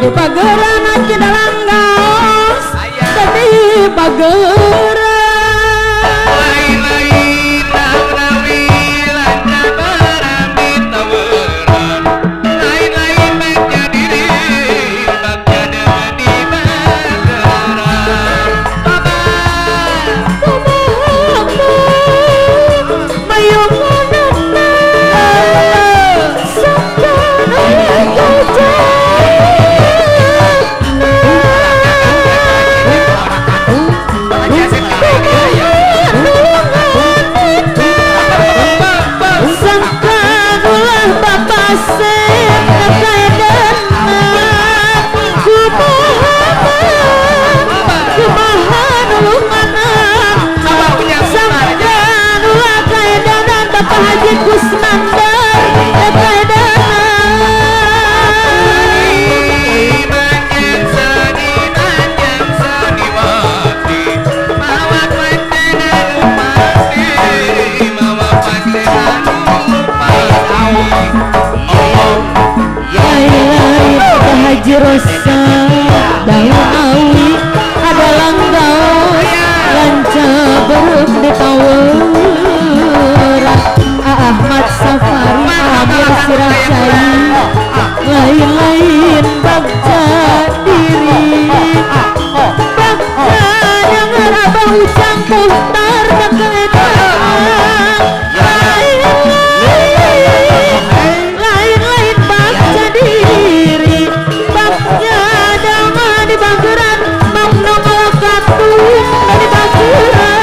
Di pageran aja dalam gaos di pageran lain-lain nawi lanca barang ditaweran lain-lain bagja diri bagja di pageran Haji Rosa daun awi adalah gaos lanca beruk di taweran Ahmad Safari Amir Siracai lain-lain bagja diri bagja yang abah ujang putar lain-lain bagja diri bagja dama di bageran mang nongol katung di bageran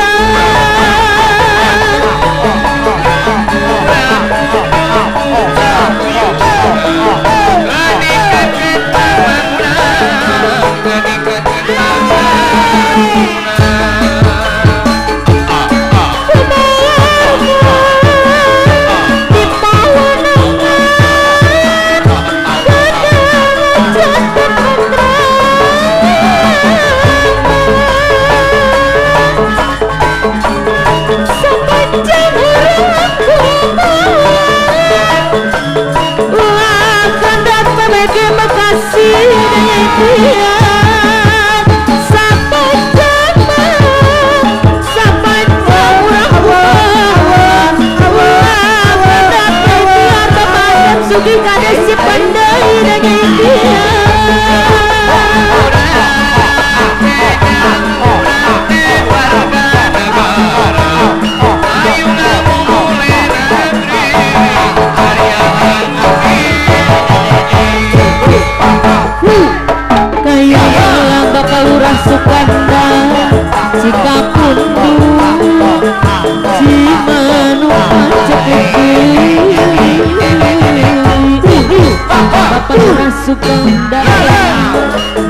Sukanda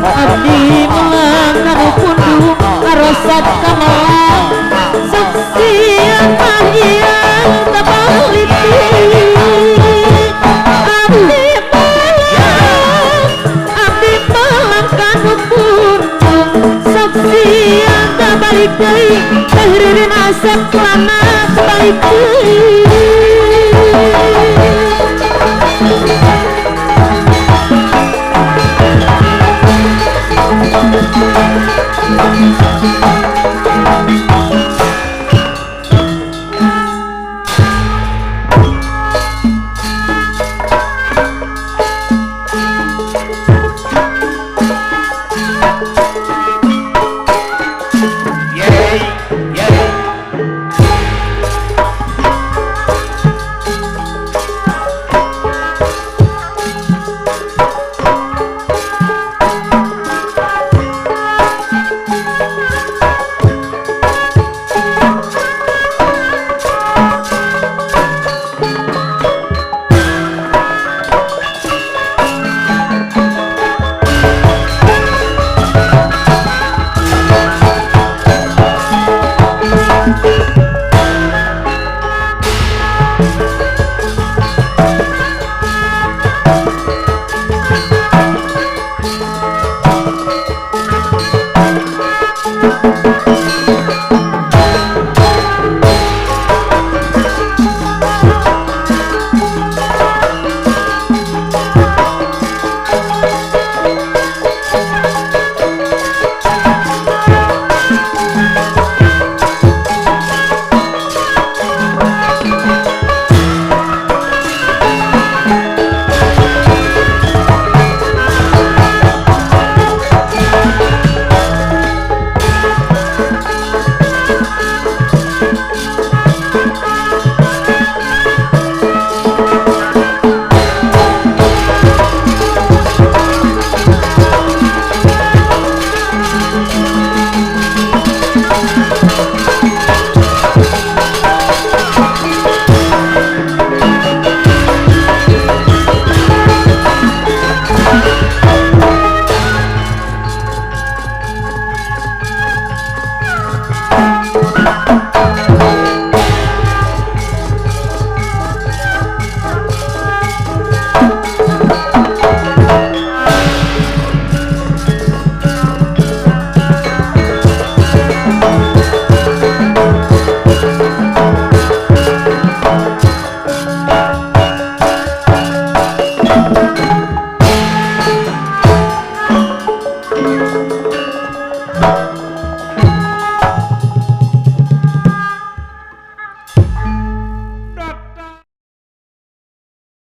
abdi melang kanu pundu arosat kamelang saksian mahiang tabaliti abdi melang kanu pundu saksian tabalik deui teh ririn asep lana tabalik deui.